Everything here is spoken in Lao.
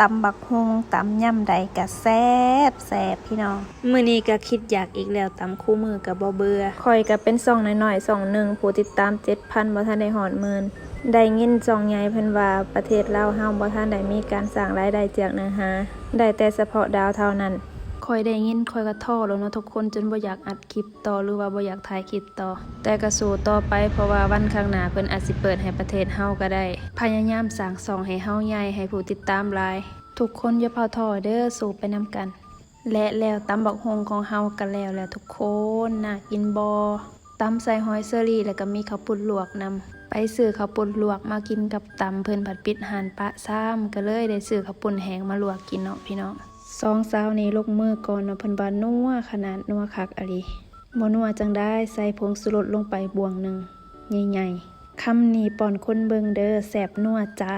ຕຳບັກຫຸ່ງ ຕຳຍາມໃດກະແຊບແຊບພີ່ນ້ອງ. ມື້ນີ້ກະຄິດຢາກອີກແລ້ວ ຕຳຄູ່ມື້ກະບໍ່ເບື່ອ. ຂ້ອຍກະເປັນຊ່ອງນ້ອຍໆ ຊ່ອງໜຶ່ງ ຜູ້ຕິດຕາມເຈັດພັນ ບໍ່ທັນໄດ້ຮອດໝື່ນ. ໄດ້ຍິນຊ່ອງໃຫຍ່ເພິ່ນວ່າ ປະເທດລາວເຮົາບໍ່ທັນໄດ້ມີການສ້າງລາຍໄດ້ຈາກເນື້ອຫາ ໄດ້ແຕ່ສະເພາະດາວເທົ່ານັ້ນ. ຂ້ອຍໄດ້ຍິນ ຂ້ອຍກະທໍ້ແລ້ວເນາະທຸກຄົນ ຈົນບໍ່ຢາກອັດຄລິບຕໍ່ ຫຼືວ່າບໍ່ຢາກຖ່າຍຄລິບຕໍ່. ແຕ່ກະສູ້ຕໍ່ໄປ ເພາະວ່າວັນຂ້າງໜ້າເພິ່ນອາດຊິເປີດໃຫ້ປະເທດເຮົາກະໄດ້. ພະຍາຍາມສ້າງຊ່ອງໃຫ້ເຮົາໃຫຍ່ ໃຫ້ຜູ້ຕິດຕາມຫຼາຍ. ທຸກຄົນຢ່າພາວທໍ້ເດີ ສູ້ໄປນຳກັນ. ແລະແລ້ວ ຕຳບັກຫຸ່ງຂອງເຮົາກະແລ້ວແລ້ວທຸກຄົນ. ໜ້າກິນບໍ່? ຕຳໃສ່ຫອຍເຊີຣີ ແລ້ວກະມີເຂົ້າປຸ້ນລວກນຳ. ໄປຊື້ເຂົ້າປຸ້ນລວກມາກິນກັບຕຳ ເພິ່ນພັດປິດຮ້ານປະຊາມ ກະເລີຍໄດ້ຊື້ເຂົ້າປຸ້ນແຫ້ງມາລວກກິນເນາະພີ່ນ້ອງ. ສອງສາວນີ້ລົງມືກ່ອນເນາະ ເພິ່ນວ່ານົວຂະໜາດ ນົວຄັກອີ່ຫຼີ. ບໍ່ນົວຈັ່ງໃດ ໃສ່ຜົງຊູລົດລົງໄປບ່ວງໜຶ່ງໃຫຍ່ໆ. ຄຳນີ້ປ້ອນຄົນເບິ່ງເດີ ແຊບນົວຈ້າ.